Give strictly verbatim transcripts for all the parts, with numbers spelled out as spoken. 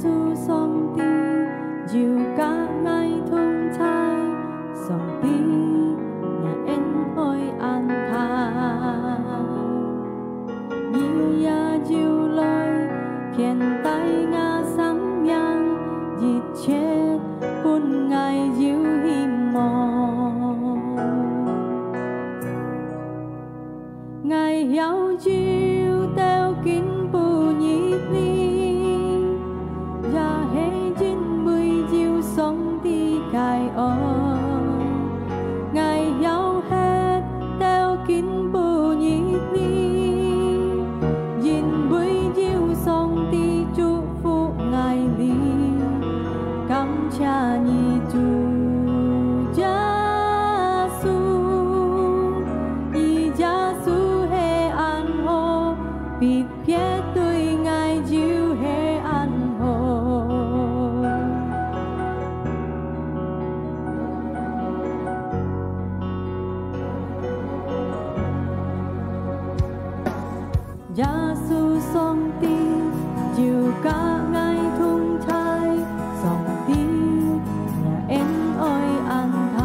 主上帝有佮𠊎同在，上帝若恩愛恁大。你也有來牽帶𠊎生命，一切分𠊎有希望。 𠊎曉有兜緊步入你，𠊎係因為有上帝个愛。𠊎曉歇兜緊步入你，因為有上帝祝福𠊎哩。 感謝你，主耶穌，你耶穌係恁好，特別對𠊎就係恁好。 耶穌上帝有佮𠊎同在，上帝若恩愛恁大。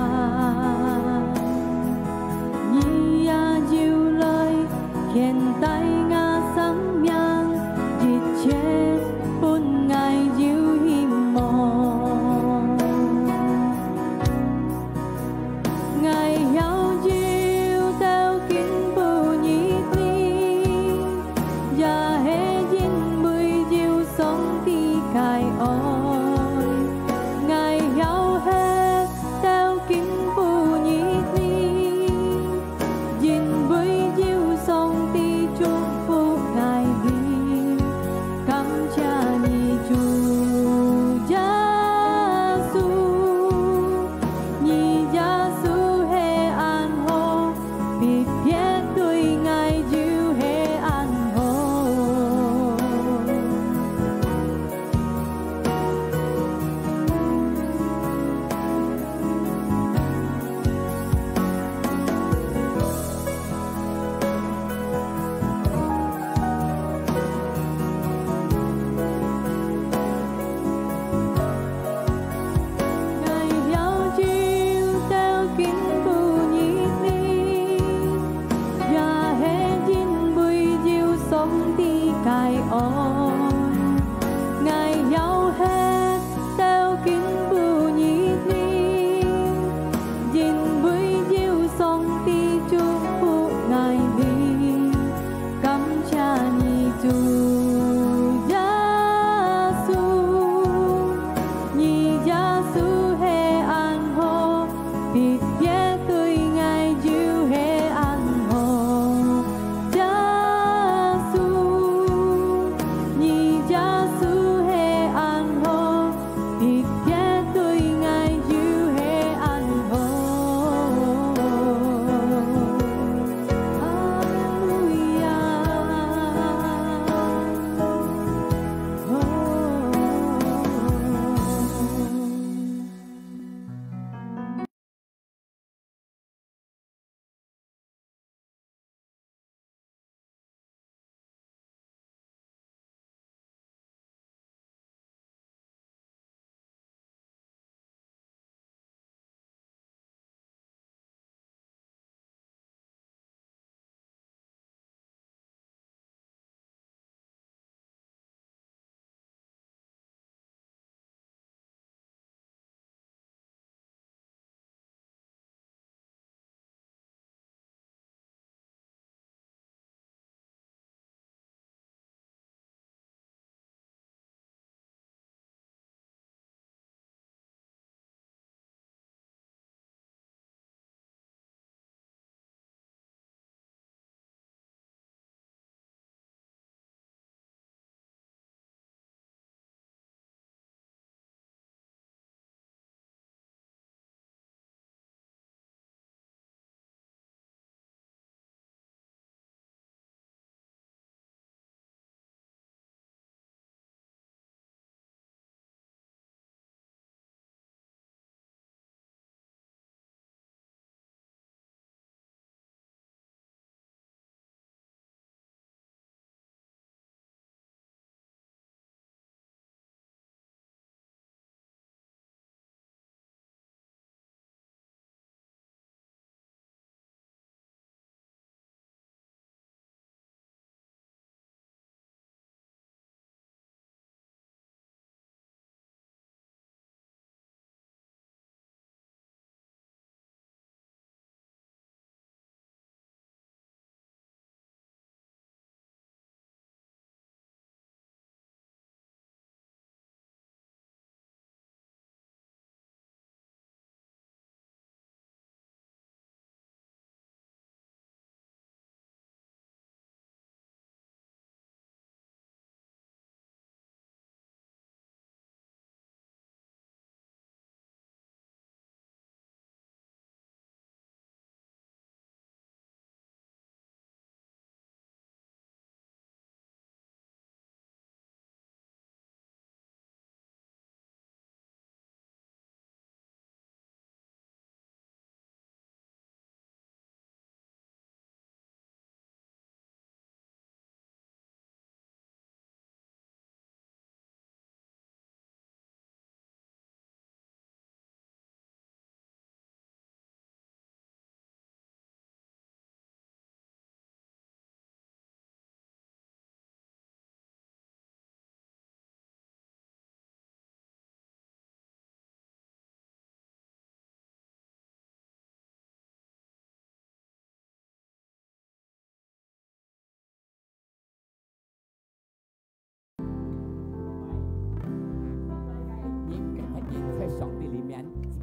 你也有來牽帶𠊎生命，一切分𠊎有希望。 𠊎曉有兜緊步入你，也係因為有上帝个愛。𠊎曉歇兜緊步入你，因為有上帝祝福𠊎哩。 感謝你，主耶穌，你耶穌係恁好，特別對𠊎就係恁好。 𠊎曉有兜緊步入你，也係因為有上帝个愛。𠊎曉歇兜緊步入你，因為有上帝祝福𠊎哩。 感謝你，主耶穌，你耶穌係恁好，特別對𠊎就係恁好。耶穌，你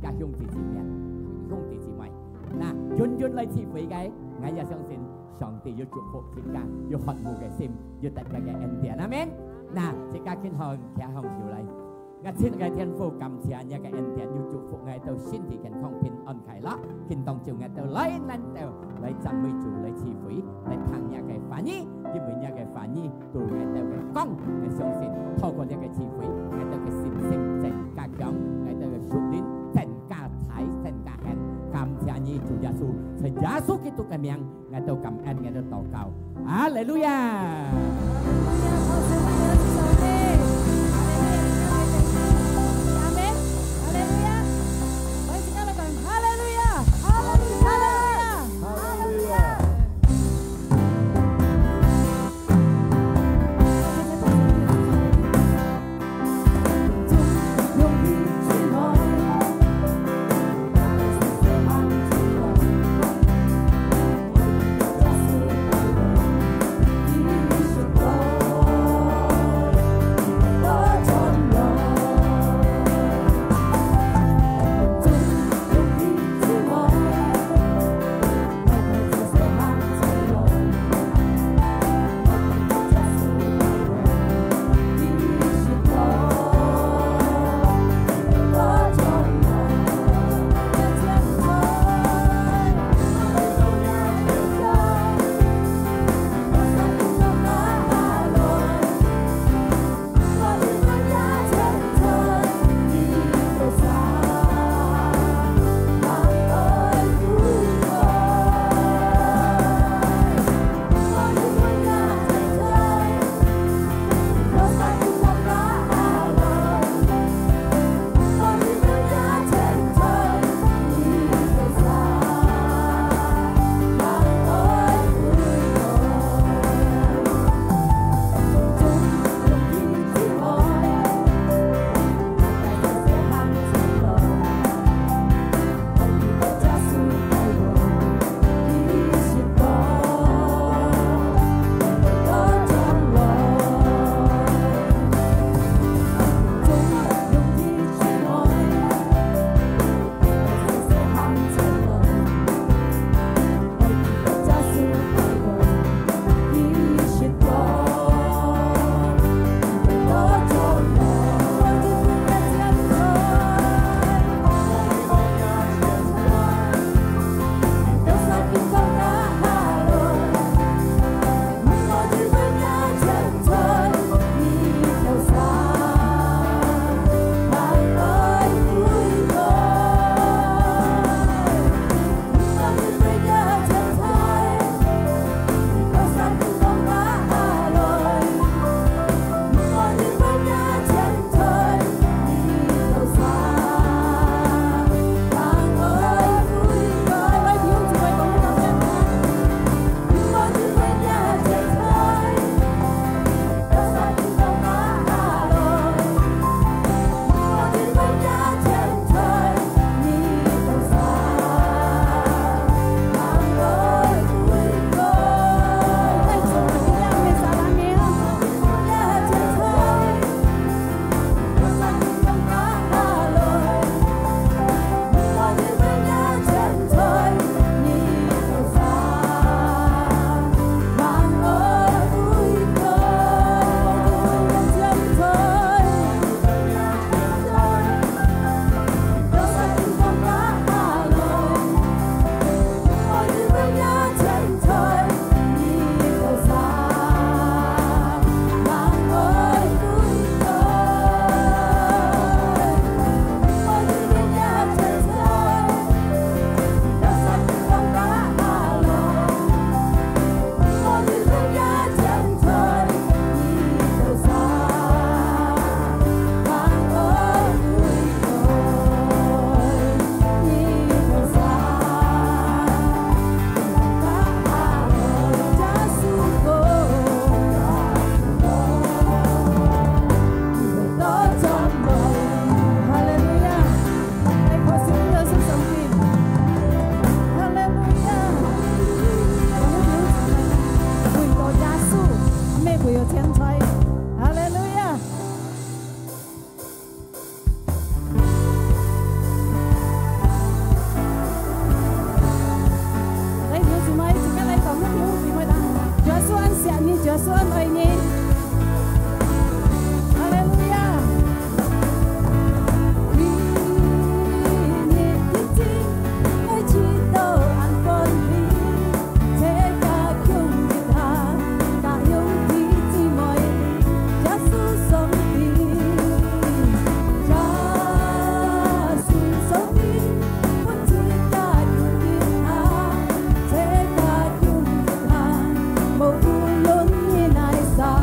家兄弟姊妹，兄弟姊妹，那，遠遠來聚會个，𠊎也相信上帝有祝福自家，有渴慕个心，有得到个恩典。阿們。那，自家肩項，擎項手來。 𠊎親愛个天父，感謝你个恩典，又祝福𠊎兜身體健康、平安快樂。今當晝𠊎兜來，𠊎兜來讚美主，來聚會，來聽你个話語，因為你个話語對𠊎兜个講，𠊎相信透過你个聚會，𠊎兜个信心增加強，𠊎兜个屬靈增加大、增加顯。感謝你，主耶穌，在耶穌基督个名， 𠊎兜感恩，𠊎兜禱告。哈利路亞！哈利路亞！拍手分上帝！哈利路亞！阿們！哈利路亞！我們一起來講，哈利路亞！哈利路亞！哈利路亞！哈利路亞！來，拍手分上帝。哈利路亞！為到耶穌，毋係為到錢財。哈利路亞！愛你。哈利路亞！每日一定愛祈禱恁歡喜，自家共一下，家兄弟姊妹，耶穌上帝，耶穌上帝。 Hãy subscribe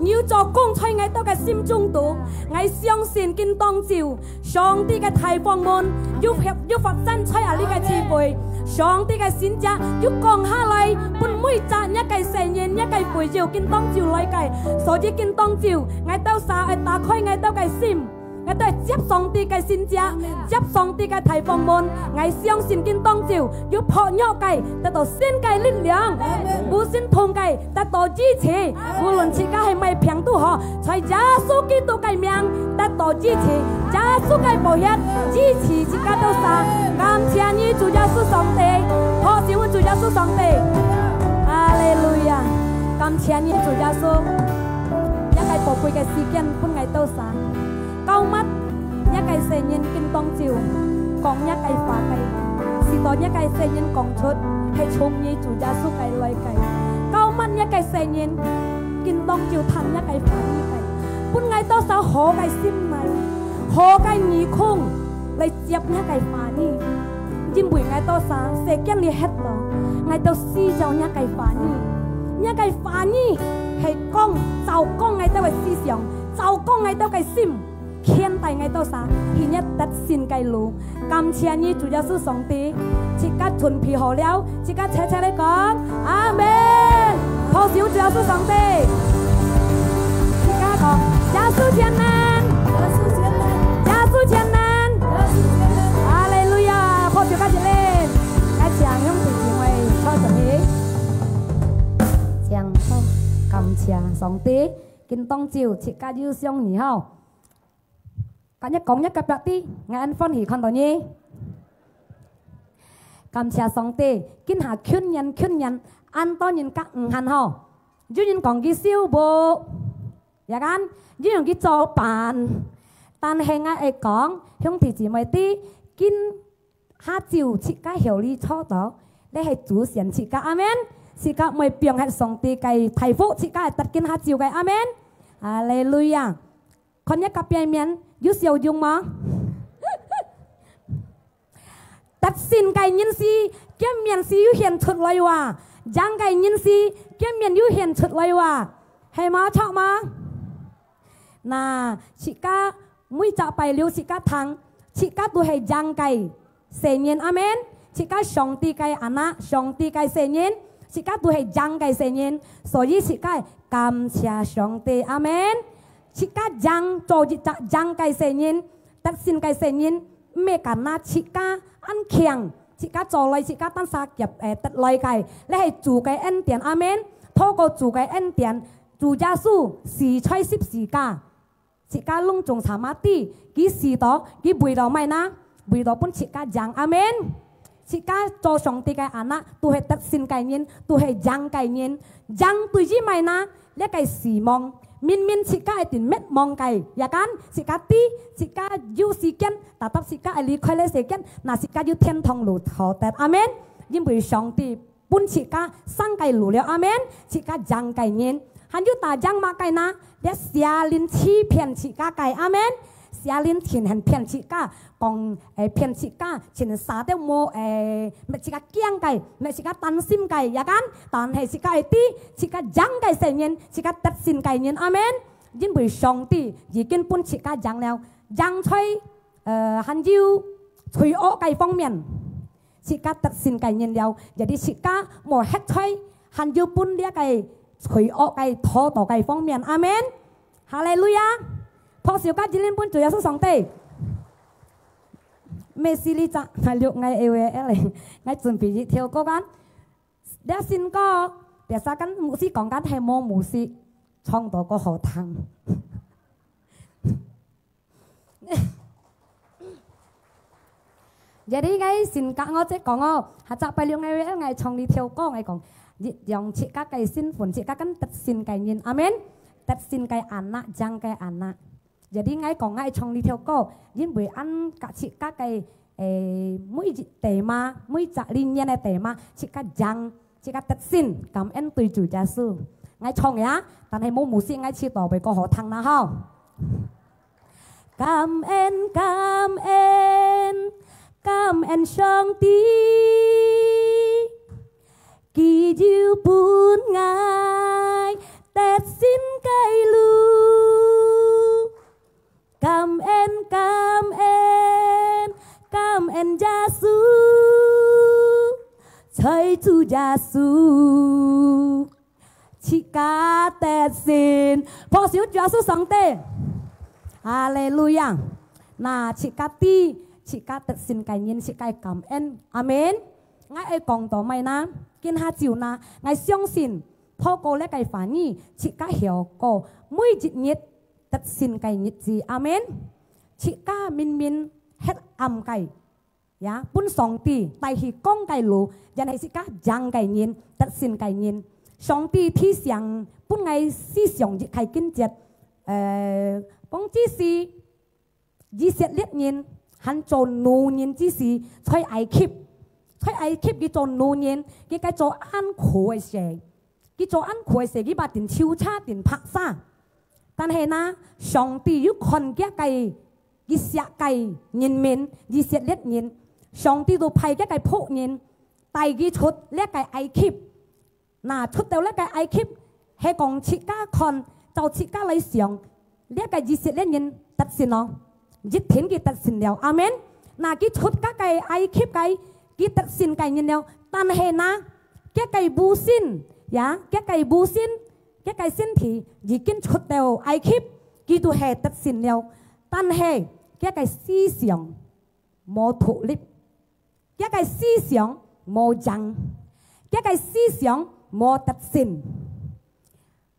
你有做工在𠊎兜个心中肚，𠊎相信今當晝，上帝个大方門又發，又發展在啊這个聚會，上帝个神蹟又降下來，分每隻若个細人、若个會友今當晝來个，所以今當晝，𠊎兜儕愛打開𠊎兜个心。 𠊎兜接上帝个神蹟，接上帝个大方門。𠊎相信今當晝有薄弱个得到新个力量，有身痛个得到醫治，無論自家係麼个病都好，在耶穌基督个名得到醫治，耶穌个寶血醫治自家兜儕。感謝你，主耶穌上帝，拍手分主耶穌上帝。哈利路亞！感謝你，主耶穌，這个寶貴个時間分𠊎兜儕。 膏抹若个細人今當晝，講若个話个，使到若个細人講出，係從你主耶穌个來个。膏抹若个細人今當晝聽若个話語个，分𠊎兜儕好个心內，好个耳空來接若个話語。因為𠊎兜儕世間裡歇了，𠊎兜需要若个話語。若个話語係光，照光𠊎兜个思想，照光𠊎兜个心。 牽帶𠊎兜儕，去若得勝个路。感謝你，主耶穌上帝，自家準備好了，自家齊齊來講，阿門。拍手主耶穌上帝，自家講，耶穌全能，耶穌全能，耶穌全能，耶穌全能。哈利路亞！拍手較熱烈，來請兄弟姊妹坐上去，請坐，感謝上帝，今當晝自家有相遇吼。 今日講一个別个，𠊎恁歡喜看到你。感謝上帝，今下去年，去年，恁多人甲毋閒吼，有人講佢燒無，也敢，有人去做伴。但係𠊎愛講，兄弟姊妹知，今下晝自家曉得坐到，這係主選自家，阿門。自家毋會放忒上帝个大福，自家會得今下晝个，阿門。哈利路亞！ 看若隔壁面有笑容無？得勝个人士，見面時有顯出來哇；贏个人士，見面有顯出來哇。係無？著無？那，自家每隻拜六自家聽，自家都係贏个 細人，阿門。自家上帝个anak，上帝个細人，自家都係贏个細人，所以自家感謝上帝，阿門。自家贏，做一隻贏个細人，得勝个細人，毋係干那自家恁強，自家做來，自家單儕夾，誒，得來个，這係主个恩典，阿門。透過主个恩典，主耶穌死在十字架。 自家攏總sama知，佢死到，佢為到麼个呢？為到分自家贏，阿門。自家做上帝个anak，都係得勝个人，都係贏个人。贏對於麼个呢？這个死亡，明明自家一定滅亡个，也敢自家知，自家有時間，tetap自家會離開這世間，那自家有天堂路好得，阿門。因為上帝 分自家生个路了，阿門。自家贏个人，還有打贏麼个呢？這邪靈欺騙自家个，阿門。邪靈天天騙自家，講，誒，騙自家，盡儕都無，誒，搣自家驚个，搣自家擔心个，也敢。但係自家會知，自家贏个細人，自家得勝个人，阿門。因為上帝已經分自家贏了，贏在，呃，還有罪惡个方面。 自家得勝个人了，jadi自家無歇在，還有分這个罪惡个討到个方面。阿門。哈利路亞！拍手較熱烈分主耶穌上帝。Messi這隻，哎喲，𠊎A W L，𠊎準備一條歌啊。這新歌，biasa kan牧師講kan係無牧師，唱到較好聽。 Jadi𠊎性格，𠊎即講哦，下隻拜六𠊎會，𠊎唱這條歌，𠊎講，一樣自家个身份，自家跟得勝个人，阿門。得勝个anak，贏个anak。Jadi𠊎講，𠊎唱這條歌，因為恁甲自家个，誒，每一tema，每隻裡面个tema，自家贏，自家得勝，感恩對主耶穌。𠊎唱呀，但係無牧師，𠊎試到會較好聽啦吼。 感恩，感恩，感恩上帝，佢有分𠊎 得勝个路。感恩，感恩，感恩耶穌，在主耶穌，自家得勝。拍手，主耶穌上帝。哈利路亞。那自家知，自家得勝个人，自家感恩。阿門。𠊎愛講到麼个呢？今下晝呢，𠊎相信，透過這个話語，自家曉過每一日得勝个日子。阿門。自家明明黑暗个，呀，分上帝帶去光个路，然後自家贏个人，得勝个人。上帝提醒分𠊎思想一个經節，呃，講這是 以色列人還做奴人之時，在埃及，在埃及佢做奴人，佢該做恁苦个事，佢做恁苦个事，佢把定手叉、定白沙。但係呢，上帝又看佢个，佢惜个人民，以色列人，上帝就派佢个僕人帶佢出這个埃及。 那出到這个埃及，係講自家看，照自家來想，這个以色列人得勝咯，一定佢得勝了。阿門。那佢出該个埃及个，佢得勝个人了。但係呢，佢个母親，呀，佢个母親，佢个身體已經出到埃及，佢都係得勝了。但係佢个思想無獨立。 佢个思想無贏，佢个思想無得勝。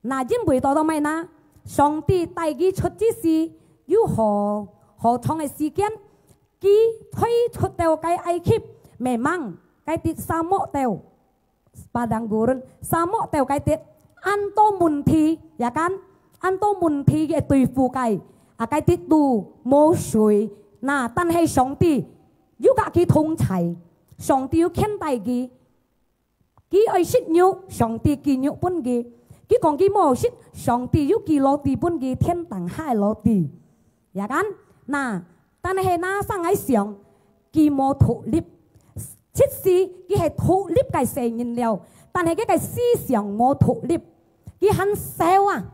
那因為到到麼个呢？上帝帶佢出之時，有好，好長个時間，佢退出到該埃及，memang該滴沙漠到，padang gurun，沙漠到該滴，恁多問題，ya kan，恁多問題个對付該，啊，該滴都無水。那，但係上帝 又佮佢同在，上帝又牽帶佢。佢愛食肉，上帝寄肉分佢。佢講佢無好食，上帝又寄roti分佢，天頂下个roti。Ya kan？那，但係那生來想，佢無獨立。即使佢係獨立个細人了，但係佢个思想無獨立，佢還愁啊，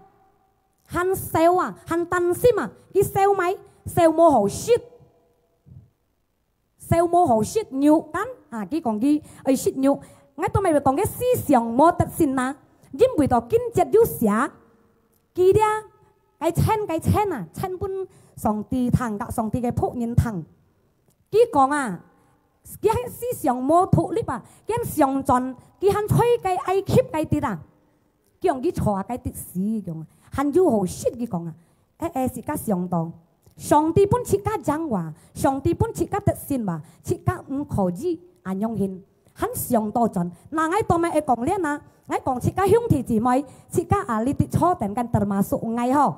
還愁啊，還擔心啊，佢愁麼个？愁無好食。 愁無好食肉，kan？啊，佢講佢愛食肉。𠊎都毋係講佢思想無得勝啊，因為到經節有寫，佢這个千个千啊，千分上帝聽，佮上帝个僕人聽。佢講啊，佢个思想無獨立啊，佢想轉，佢還在該埃及該地啊，佢講佢坐該地死，佢講，還有好食，佢講啊。 誒誒，自家想到，上帝分自家贏話，上帝分自家得勝話，自家毋可以恁樣形，還想倒轉。那𠊎做麼个會講這啊？𠊎講自家兄弟姊妹，自家啊，這兜坐等間termasuk𠊎吼。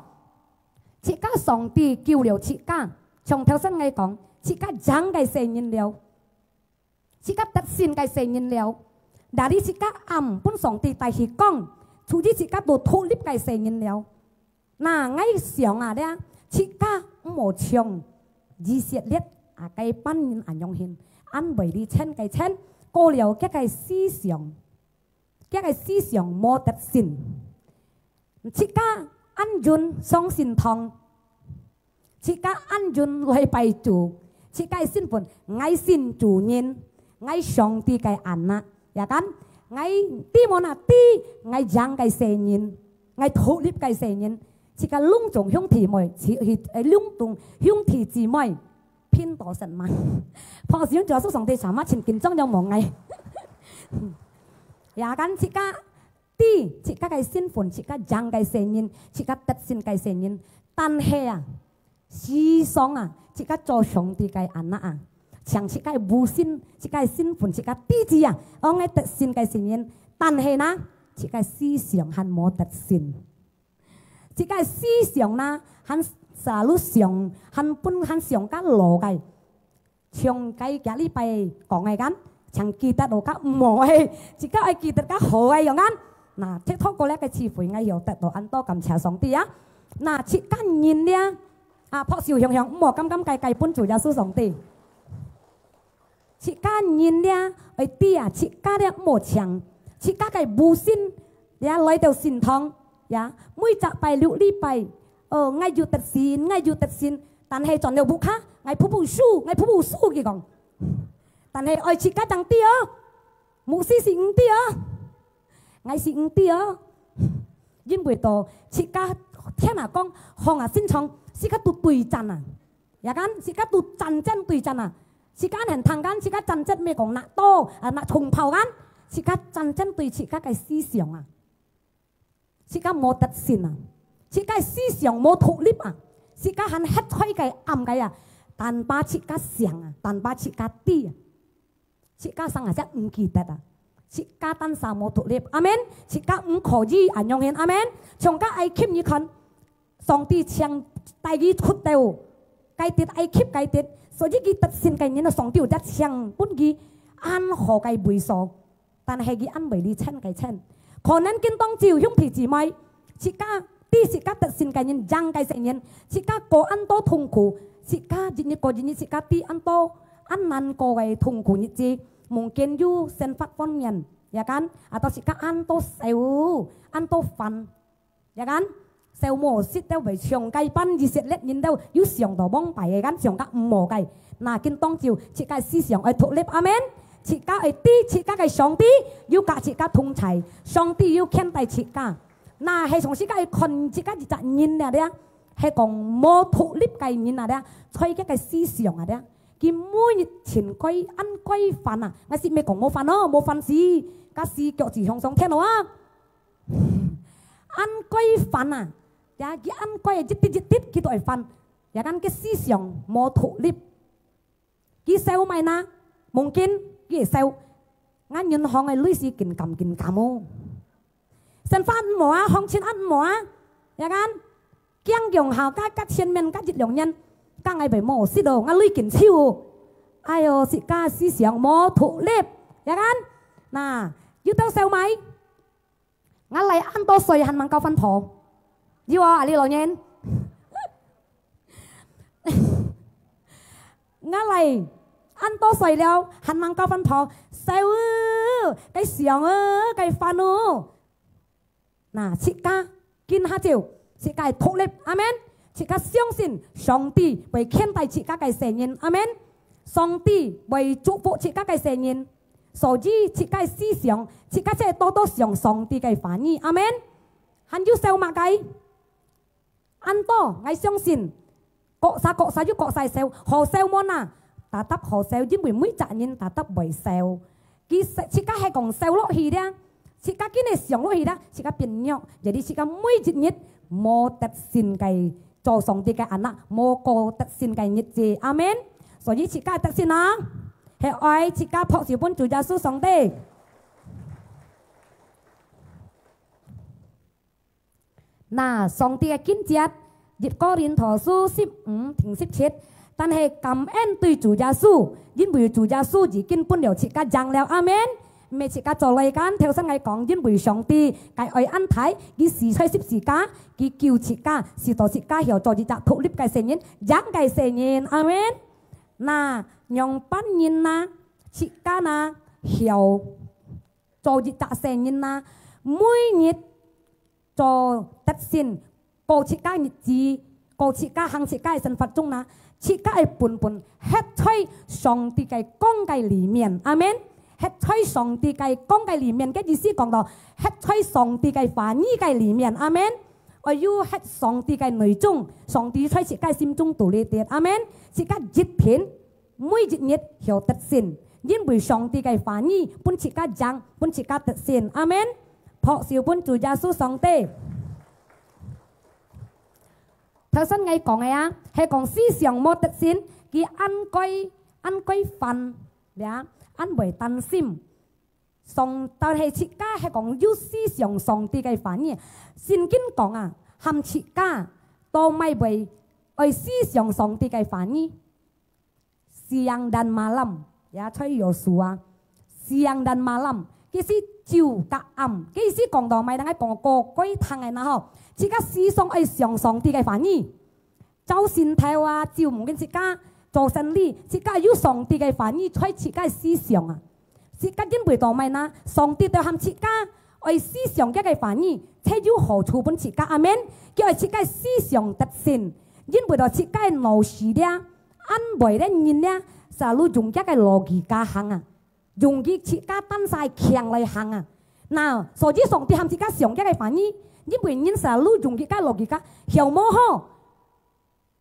自家上帝救了自家，像頭先𠊎講，自家贏个細人了。 自家得勝个細人了。Dari自家暗分上帝帶去講，處於自家都獨立个細人了。那𠊎想啊，這自家毋好像以色列啊，該班人恁樣形，恁會哩千个千，過了佢个思想，佢个思想無得勝。 自家恁樣上聖堂，自家恁樣來拜主，自家个身份，𠊎信主人，𠊎上帝个anak，ya kan？𠊎知無哪知，𠊎贏个細人，𠊎獨立个細人，自家攏總兄弟妹，自，呃，攏總兄弟姊妹，拼到神嘛。拍手，主耶穌上帝sama，真緊張，有無？𠊎。Ya kan，自家 知自家个身份，自家贏个細人，自家得勝个細人。但係啊，事實上啊，自家做上帝个anak啊，像自家个母親，自家个身份，自家知知啊，哦，𠊎得勝个細人。但係呢，自家思想還無得勝。自家思想呢，還selalu想，還分，還想較老个。 像該幾禮拜講个kan，像記得哦，較毋好个，自家愛記得較好个樣kan。那，透過這个聚會，𠊎有得到恁多感謝上帝啊。那，自家人了，啊，拍手響響，毋好感感該該分主耶穌上帝。自家人了，愛知啊，自家了毋好像，自家个母親了來到聖堂，呀，每隻拜六禮拜，哦，𠊎有得勝，𠊎有得勝，但係轉到屋下，𠊎步步輸，𠊎步步輸，佢講。但係愛自家正知哦，牧師係毋知哦，𠊎係毋知哦。因為到自家聽啊講，行啊，身上，自家都對戰啊。Ya kan，自家都戰爭對戰啊。自家還聽kan，自家戰爭毋係講拿刀，啊，拿銃炮kan，自家戰爭對自家个思想啊。 自家無得勝啊，自家思想無獨立啊，自家還歇在該暗个啊，tanpa自家想啊，tanpa自家知啊，自家生啊，自家毋記得啊，自家單儕無獨立，阿門。自家毋可以恁樣形，阿門。像个埃及你看，上帝請帶佢出到該地埃及該地，所以佢得勝个人啊，上帝有隻請分佢恁好个位所。 但係佢恁會理清个清。可能今當晝兄弟姊妹，自家知自家得勝个人，贏个世人，自家過恁多痛苦，自家一日過一日，自家知恁多恁難過个痛苦日子，mungkin有生活方面，ya kan，atau自家恁多愁，恁多煩。 Ya kan？愁無食兜會像該班以色列人兜有想到往擺个kan，想个毋好个。那今當晝自家思想愛獨立，阿門。自家愛知自家个上帝有佮自家同在，上帝有牽帶自家。那係從自家愛看自家一隻人啊，這係講無獨立个人啊，這在佢个思想啊，這佢每日前該恁該煩啊，𠊎係毋係講無煩哦，無煩事，該係腳趾向上天哦啊。 恁該煩啊，ya，佢恁該一滴一滴佢都會煩，ya kan，佢思想無獨立。佢愁麼个呢？Mungkin佢會愁，𠊎銀行个利息緊減緊減哦。生活毋好啊，行情恁毋好啊，ya kan，驚驚下，加加前面加一兩年，加𠊎會無食哦，𠊎鐳緊少哦。哎喲，自家思想無獨立，ya kan？那，有兜愁麼个？ 𠊎來恁多歲還吂交番婆。有啊，阿里老人。𠊎來恁多歲了，還吂交番婆，愁哦，該想哦，該煩哦。那自家今下晝，自家獨立，阿門。自家相信上帝會牽帶自家个世人，阿門。上帝會祝福自家个世人。 所以自家个思想，自家就多多想上帝个話語。阿門。還有愁麼个？恁多，𠊎相信，各儕各儕有各儕愁，好愁無哪？tetap好愁，因為每隻人tetap會愁。佢自家係講愁落去了，自家緊个想落去了，自家變弱。Jadi自家每一日無得勝个 做上帝个anak，無過得勝个日子。阿門。所以自家得勝啊，係愛自家拍手分主耶穌上帝。那上帝个經節，一哥林多書十五停十七，但係感恩對主耶穌，因為主耶穌已經分了自家贏了。阿門。毋係自家做來kan，頭先𠊎講，因為上帝个愛恁大，佢死在十字架， 佢救自家，使到自家曉做一隻獨立个世人，贏个世人。阿門。那，仰般人啊，自家啊，曉做一隻世人啊，每日做得勝，過自家日子，過自家行自家个生活中啊，自家个本本歇在上帝个光个裡面。阿門。歇在上帝个光个裡面，个意思講到歇在上帝个話語个裡面。阿門。 愛有歇上帝个內中，上帝在自家心中肚裡底。阿門。自家一品，每一日曉得勝，因為上帝个話語分自家贏，分自家得勝。阿門。拍手分主耶穌上帝。頭先𠊎講个啊，係講思想無得勝，佢恁該，恁該煩，ya，恁會擔心。 上，但係自家係講有思想上帝个話語。聖經講啊，喊自家都毋會愛思想上帝个話語。Siang dan malam，ya，在Yosua。Siang dan malam，佢係晝佮暗，佢係講到麼个，𠊎講過幾趟个啦吼。自家時常愛想上帝个話語。 朝晨頭啊，就毋緊自家做生理，自家有上帝个話語在自家个思想啊。自家因為到麼个呢？上帝就喊自家愛思想佢个話語，才有好處分自家。阿門。佢愛自家思想得勝，因為到自家腦屎咧，恁會咧人咧，selalu用佢个logika行啊，用佢自家單儕強來行啊。那，所以上帝喊自家想佢个話語，因為人selalu用佢个logika，曉無好？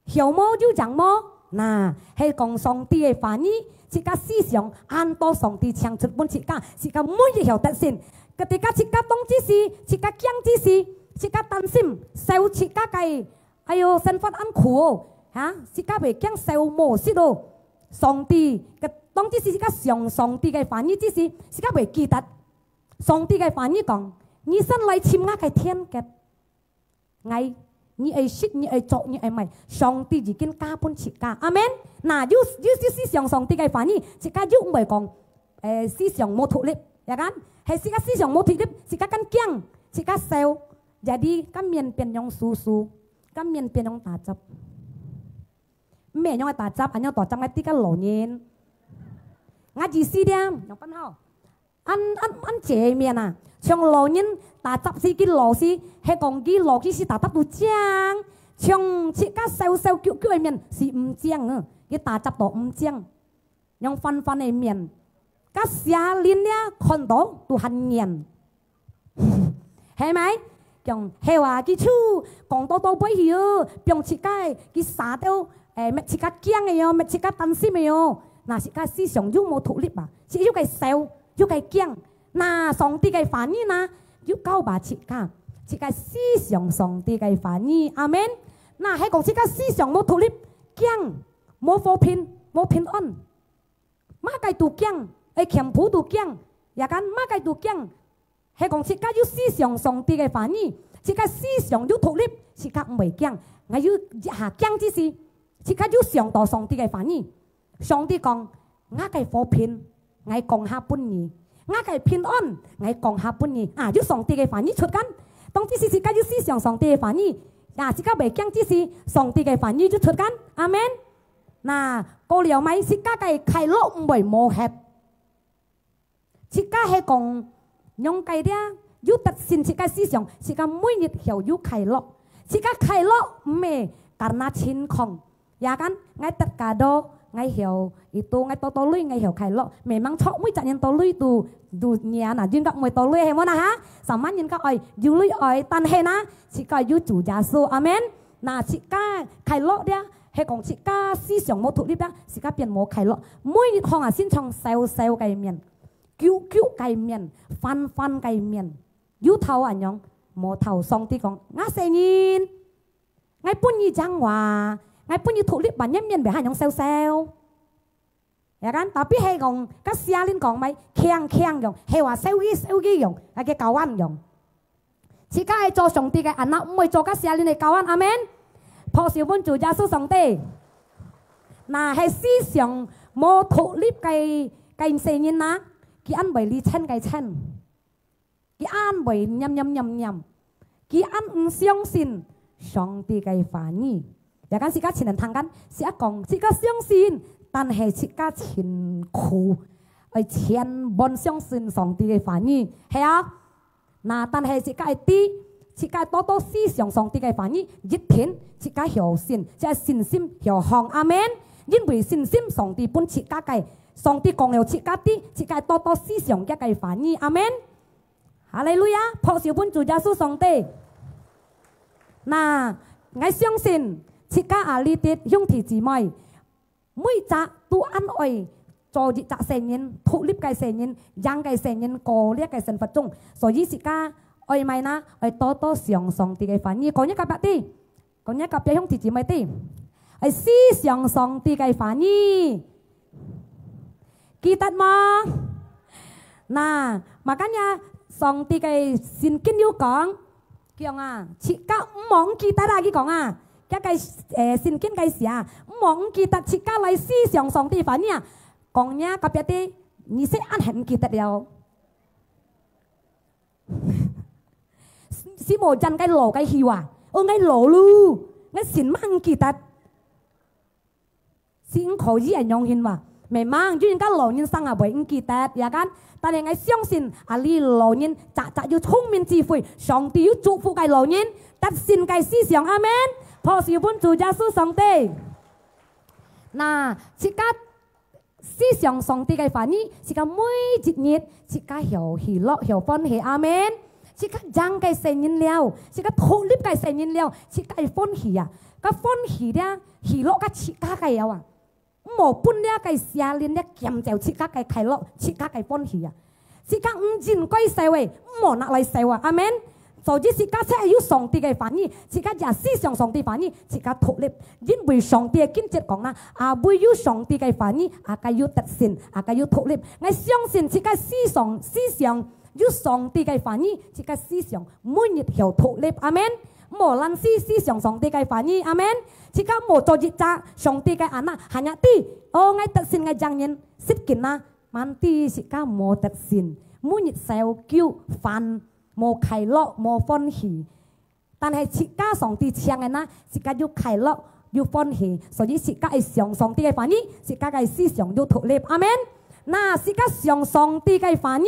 曉無有贏無？那，係講上帝个話語，自家思想，恁多上帝請出分自家，自家每日曉得勝。Ketika自家當之時，自家驚之時，自家擔心，愁自家个，哎喲，生活恁苦哦，哈，自家會驚愁無食哦。上帝个當之時，自家想上帝个話語之時，自家會記得。上帝个話語講：「你先來尋𠊎个天國。」 𠊎，你愛食，你愛著，你愛買，上帝已經加分自家。阿門。那，有，有，有思想上帝个話語，自家又毋會講，誒，思想無獨立，ya kan？係自家思想無獨立，自家kan驚，自家愁，jadi kan面變樣susu，kan面變樣打雜。毋係樣个打雜，恁樣打雜，𠊎知个老人。𠊎意思咧，樣般好。 恁，恁，恁姐个面啊，像老人打雜時佢老時，係講佢老佢時打雜都靚，像自家瘦瘦腳腳个面是毋靚啊，佢打雜都毋靚，樣番番个面，甲邪靈咧看到都還厭，係咪？講係啊，佢就講到到尾去哦，放自家个，佢啥都，誒，搣自家驚个哦，搣自家擔心个哦，那自家思想又無獨立啊，只有个愁。 又个驚。那上帝个話語呢，又教把自家，自家思想上帝个話語。阿門。那係講自家思想無獨立，驚，無和平，無平安。麼个都驚，愛全部都驚，ya kan，麼个都驚。係講自家有思想上帝个話語，自家思想有獨立，自家毋會驚。𠊎有一下驚之時，自家有想到上帝个話語。 上帝講：「𠊎个和平，𠊎降下分你；𠊎个平安，𠊎降下分你。」啊，有上帝个話語出kan。當之時自家有思想上帝个話語，啊，自家袂驚之時，上帝个話語就出kan。阿門。那，過了麼个，自家个快樂毋會無忒。 自家係講，仰个咧，有得勝自家思想，自家每日曉有快樂。自家快樂毋係karena情況。Ya kan，𠊎得kado，𠊎曉itu，𠊎多多鐳，𠊎曉快樂。Memang著每隻人多鐳都，都nhia，那人家毋會多鐳，係無啦哈？Sama人家愛有鐳愛，但係呢，自家有主耶穌，阿門。那自家快樂咧，係講自家思想無獨立咧，自家變無快樂。每日看啊，心腸愁愁个面。 久久个面，番番个面，有透恁樣，無透。上帝講：「𠊎細人，𠊎分你講話，𠊎分你獨立，還樣面會恁樣愁愁。」Ya kan，tapi係講，甲邪靈講，毋係強強樣，係話愁佢愁佢樣，啊，个kawan樣。 自家愛做上帝个anak，毋會做甲邪靈个kawan。阿門。拍手分主耶穌上帝。那係思想無獨立个，个細人啊，佢恁會理錢个錢，佢恁會念念念念，佢恁毋相信上帝个話語。 Ya kan，自家盡難聽kan，自家講，自家相信，但係自家盡苦，愛全盤相信上帝个話語，係啊。那但係自家愛知，自家多多思想上帝个話語，一定自家曉信，自家信心曉放。阿門。因為信心上帝分自家个，上帝講了自家知，自家多多思想佢个話語。阿門。 哈利路亞，拍手分主耶穌上帝。那，𠊎相信，自家啊，這兜兄弟姊妹，每隻都恁愛做一隻細人，獨立个細人，贏个細人，過這个生活中。所以自家愛麼个呢？愛多多想上帝个話語，講一个別个。 講若隔壁兄弟姊妹知，愛思想上帝个話語，記得無？那，makanya上帝个聖經有講，佢講啊，自家毋好毋記得啊，佢講啊，佢个，誒，聖經个寫啊，毋好毋記得自家來思想上帝話語啊。講若隔壁知，你識恁很記得了。 是無人个老个去啊？哦，𠊎老咯，𠊎先吂記得。先可以恁樣形嘛？ Memang，有人家老人生啊，會毋記得，ya kan？但係𠊎相信，啊，這老人，隻隻有聰明智慧，上帝有祝福个老人，得勝个思想，阿門。拍手分主耶穌上帝。那，自家思想上帝个話語，自家每一日，自家曉喜樂，曉歡喜，阿門。自家贏个世人了，自家獨立个世人了，自家會歡喜啊！个歡喜了，喜樂个自家个了啊！ 毋好分這个邪靈咧減少自家个快樂，自家个歡喜啊！自家毋應該愁个，毋好拿來愁啊！阿門。所以自家切有上帝个話語，自家也思想上帝話語，自家獨立。因為上帝个經節講啦，啊，唯有上帝个話語，啊，該有得勝，啊，該有獨立。𠊎相信自家思想，思想有上帝个話語，自家思想每日曉獨立。阿門。 毋好懶尸思想上帝个話語，阿門。自家毋好做一隻上帝个anak，hanya知，哦，𠊎得勝，𠊎贏人，失敬啊，滿知自家無得勝，每日愁憂煩，無快樂，無歡喜。但係自家上帝請个啊，自家有快樂，有歡喜，所以自家愛想上帝个話語，自家个思想有獨立，阿門。那自家想上帝个話語，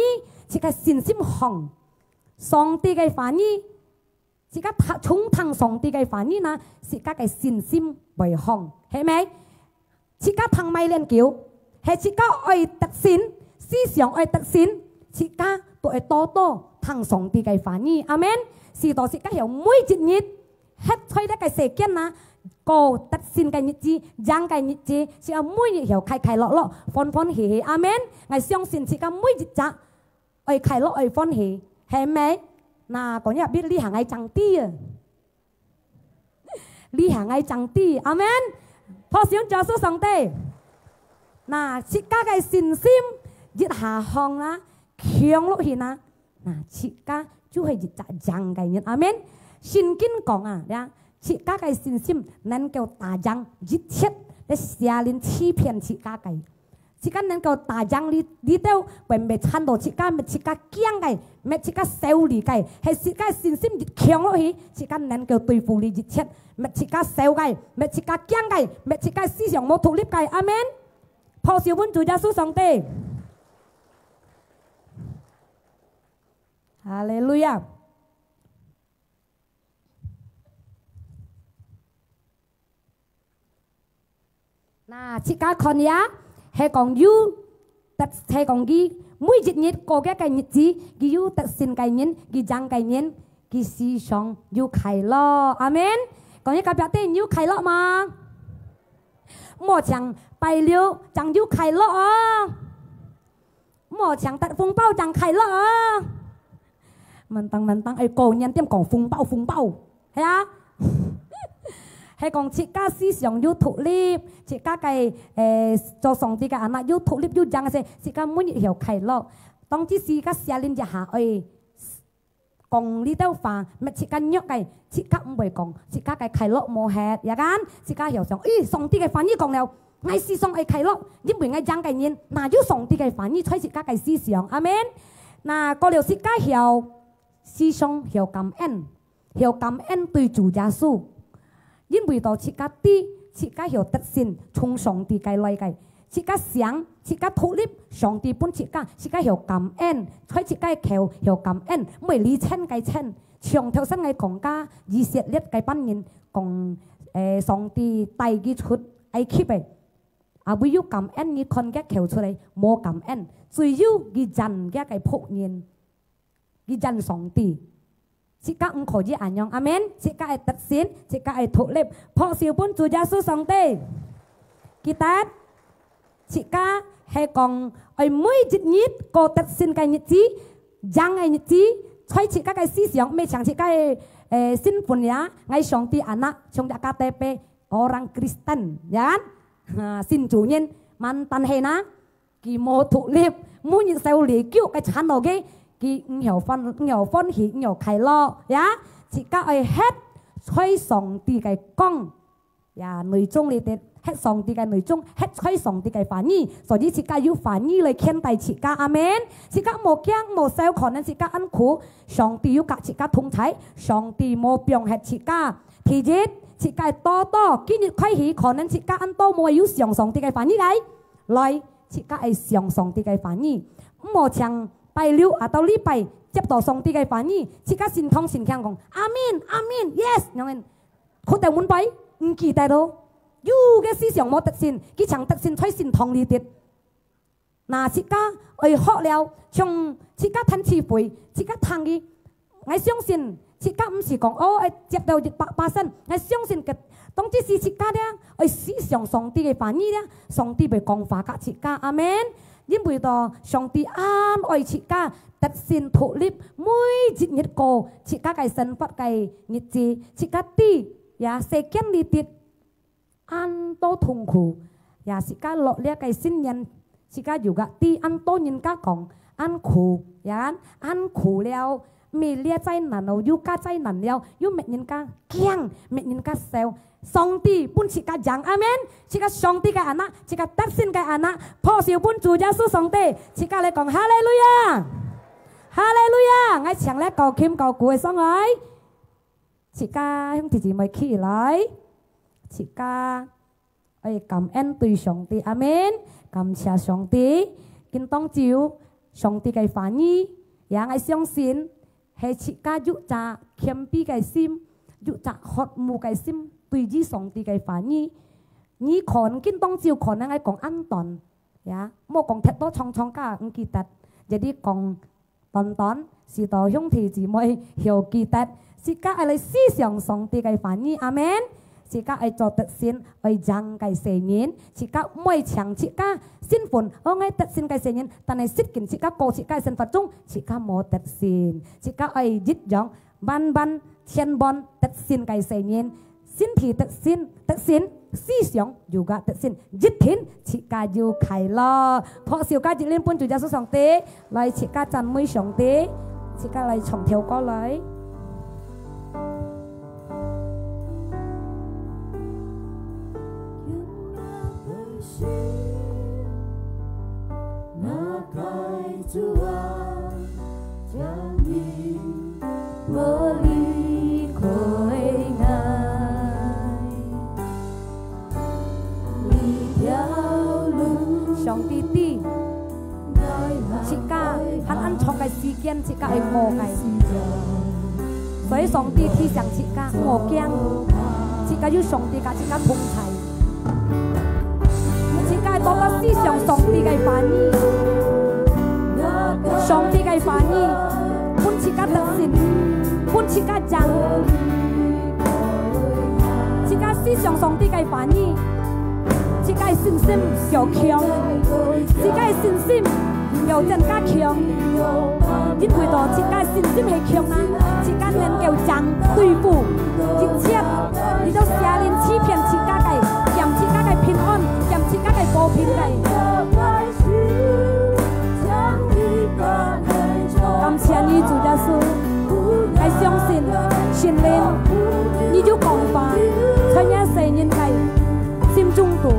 自家信心強，上帝个話語 自家聽，從聽上帝个話語呢，自家个信心會好，係無？自家聽麼个研究，係自家愛得勝，思想愛得勝，自家都愛多多聽上帝个話語。阿門。使到自家曉每一日，歇在這个世間啊，過得勝个日子，贏个日子，自家每日曉快快樂樂，歡歡喜喜。阿門。𠊎相信自家每一隻 愛快樂，愛歡喜，係無？那，講一下，這下𠊎正知啊。這下𠊎正知，阿門。拍手，耶穌上帝。那，自家个信心一下放啊，強落去啊，那，自家就係一隻贏个人，阿門。聖經講啊，呀，自家个信心能夠打贏一切，這邪靈欺騙自家个。 自家能夠打贏這，這兜會滅纏到自家，滅自家驚个，滅自家愁慮个，係自家信心越強落去，自家能夠對付這一切，滅自家愁个，滅自家驚个，滅自家思想無獨立个。阿門。拍手分主耶穌上帝。哈利路亞。 那，自家看呀，係講有得，係講佢每一日過个个日子，佢有得勝个人，佢贏个人，佢時常有快樂。阿門。講一下隔壁个，你有快樂嗎？莫像拜六正有快樂哦。 莫像得紅包正快樂啊！Mentang-mentang，哎，過年點講紅包，紅包，係啊？係講自家思想有獨立，自家个，誒，做上帝个anak有獨立有贏个時，自家每日曉快樂。當即時个邪靈一下，哎， 講這兜話，乜自家弱个，自家毋會講，自家个快樂無忒，ya kan？自家曉想，咦，上帝个話語講了，𠊎時常愛快樂，因為𠊎贏个人，那有上帝个話語在自家个思想，阿門。那過了自家曉，時常曉感恩，曉感恩對主耶穌。 因為到自家知，自家曉得勝，從上帝該來个。自家想，自家獨立，上帝分自家，自家曉感恩，在自家个口曉感恩，毋會理錢个錢。像頭先个講家，以色列个班人講，誒，上帝帶佢出埃及个，啊，唯有感恩，佢看佢口出來，無感恩，只有佢讚佢个僕人。 佢讚上帝。自家毋可以恁樣，阿門。自家愛得勝，自家愛獨立，拍手分主耶穌上帝。記得，自家係講愛每一日過得勝个日子，贏个日子，在自家个思想，毋係像自家个，誒，身份呀，𠊎上帝anak，像一个K T P，orang Kristen，ya kan？哈，信主人，man，但係呢， 佢無獨立，每日愁離久个纏到佢，佢毋曉歡，毋曉歡喜，毋曉快樂，ya。自家愛歇在上帝个光，ya，內中裡底，歇上帝个內中，歇在上帝个話語，所以自家有話語來牽帶自家，阿門。自家莫驚，莫愁，可能自家恁苦，上帝有佮自家同在，上帝無放忒自家。第一，自家多多，今日開始，可能自家恁多無有想上帝个話語來，來自家愛想上帝个話語，毋好像拜六啊到禮拜接到上帝个話語，自家心痛心驚講，阿門，阿門，yes，然後Khoteu門牌毋記得咯，有个思想無得勝，佢淨得勝在心痛裡底。那自家愛學了，從自家趁機會，自家聽佢。𠊎相信自家毋係講，哦，愛接到一百巴仙。𠊎相信个，當即時自家咧，愛思想上帝个話語咧，上帝會講話甲自家。阿門。因為到上帝恁愛自家，得勝獨立，每一日過自家个生活个日子，自家知，呀，世間裡底 恁多痛苦，也自家落這个新年，自家又个知恁多人家講，恁苦，也恁苦了，毋係這災難哦，又加災難了，又搣人家驚，搣人家愁。上帝分自家贏，阿門。自家上帝个anak，自家得勝个anak，拍手分主耶穌上帝，自家來講哈利路亞，哈利路亞！𠊎請這搞琴搞鼓个上來。 自家兄弟姊妹起來，自家愛感恩對上帝，阿門。感謝上帝，今當晝上帝个話語，也𠊎相信係自家有隻謙卑个心，有隻渴慕个心，對於上帝个話語。你看，今當晝可能𠊎講恁短，也無講忒多，常常家毋記得，jadi講 短短，使到兄弟姊妹曉記得，自家愛來思想上帝个話語，阿門。自家愛做得勝，愛贏个世人，自家毋愛像自家身份，哦，𠊎得勝个世人，但係實際自家過自家个生活中，自家無得勝，自家愛一樣，萬萬千萬得勝个世人。 身體得勝，得勝，思想又个得勝，一天自家又快樂。拍手加一輪分主耶穌上帝，來自家讚美上帝，自家來唱條歌來。 上帝知，自家還恁長个時間，自家會無个。所以上帝提醒自家，莫驚，自家有上帝甲自家同在。 自家多多思想上帝个話語，上帝个話語，分自家得勝，分自家贏。自家思想上帝个話語，自家个信心較強，自家个信心 要增加強，因為到自家信心係強啊，自家能夠贏對付一切，你都邪靈欺騙自家个，嫌自家个平安，嫌自家个和平个。感謝你，主耶穌，𠊎相信聖靈，你有講話，在這世人个心中肚。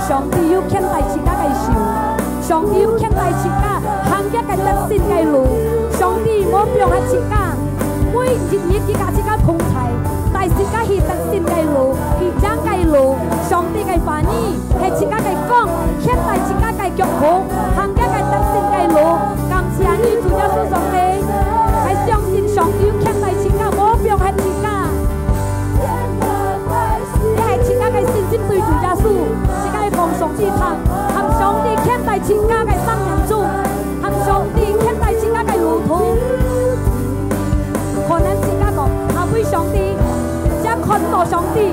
上帝有牽帶自家个手，上帝有牽帶自家行這个得勝个路，上帝無放忒自家，每一日佢甲自家同在，帶自家去得勝个路，去贏个路。上帝个話語係自家个光，牽帶自家个腳步，行這个得勝个路。感謝你，主耶穌上帝，𠊎相信上帝有牽帶自家，無放忒自家。 這係自家个信心對主耶穌，自家愛講上帝聽，喊上帝牽帶自家个生命中，喊上帝牽帶自家个路途。可能自家講，哪位上帝，只看到上帝，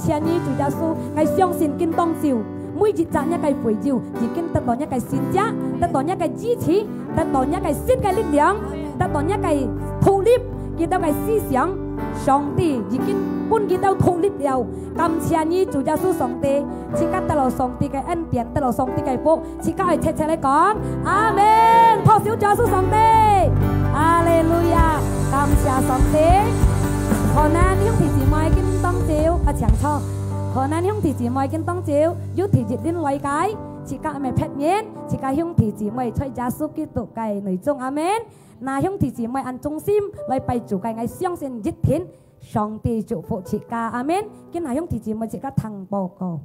謝你主耶穌，𠊎相信今當晝，每一隻若个會友已經得到若个神蹟，得到若个醫治，得到若个新个力量，得到若个脫離佢兜个思想。上帝已經分佢兜脫離了。感謝你主耶穌上帝，自家得到上帝个恩典，得到上帝个福，自家愛切切來講，阿門。拍手主耶穌上帝，哈利路亞，感謝上帝。好，𠊎兄弟姊妹今當晝，啊，請坐。好，𠊎兄弟姊妹今當晝，有第一輪來个，自家毋係別人，自家兄弟姊妹在耶穌基督个內中，阿門。若兄弟姊妹恁忠心來拜主个，𠊎相信一定上帝祝福自家，阿門。今若兄弟姊妹自家聽報告。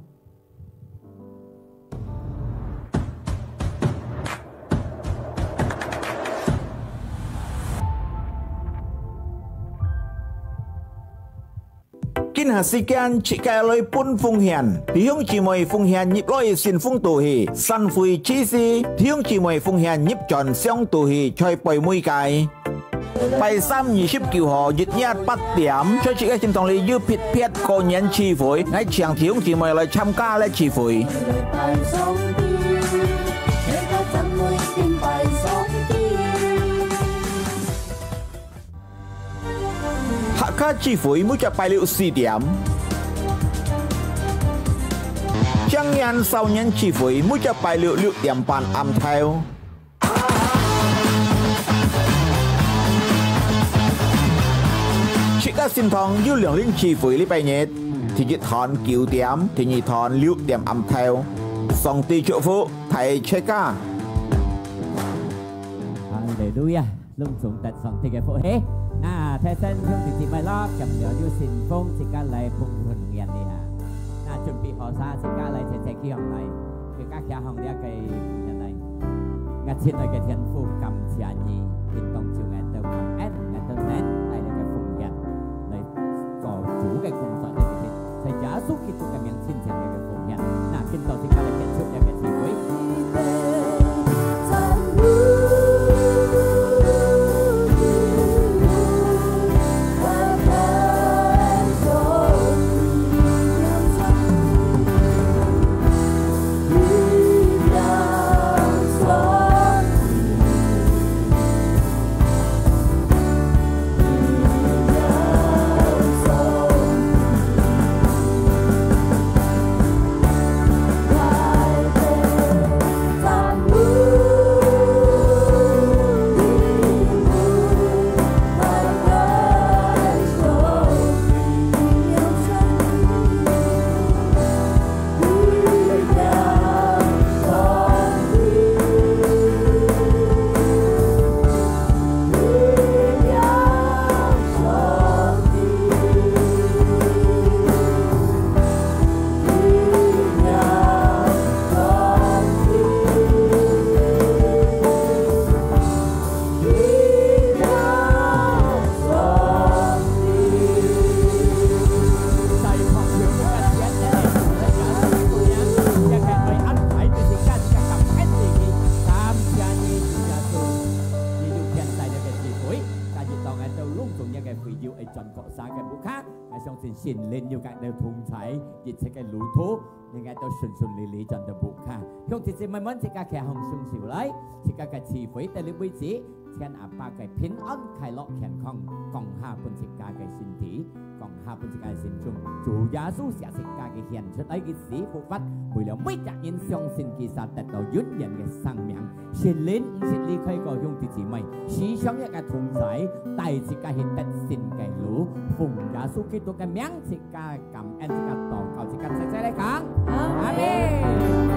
今下時間，自家來分奉獻。弟兄姊妹奉獻入來信封肚去，散會之時，弟兄姊妹奉獻入轉箱肚去，在背尾个。拜三二十九號一夜八點，在自家聖堂裡有特別過年聚會，𠊎請弟兄姊妹來參加這聚會。 客家聚會每隻拜六四點，青年少年聚會每隻拜六六點半暗頭。自家聖堂有兩輪聚會禮拜日，第一堂九點，第二堂六點暗頭。上帝祝福大自家。哈利路亞！ 攏總得上帝个福氣。那，大聲兄弟姊妹咯，今朝有信封，自家來奉奉獻哩哈。那準備好勢，自家來齊齊企䟘來，自家企䟘這个奉獻來。𠊎親愛个天父，感謝你，今當晝𠊎兜感恩，𠊎兜能帶這个奉獻來做主个工作，在這个，在耶穌基督个名，親像這个奉獻。那今朝自家來結束這个聚會。𠊎相信聖靈有佮𠊎兜同在，一切个路途，𠊎兜順順利利轉到屋下。兄弟姊妹們，自家企䟘雙手來，自家个聚會到這為止，願阿爸个平安、快樂、健康，降下分自家个身體，降下分自家个心中。主耶穌捨自家个獻出來个死復活，為了每隻人相信佢，得到永遠个生命。 聖靈毋識離開過兄弟姊妹，時常也佮同在，帶自家去得勝个路。奉耶穌基督个名，自家感恩，自家禱告，自家齊齊來講，阿門。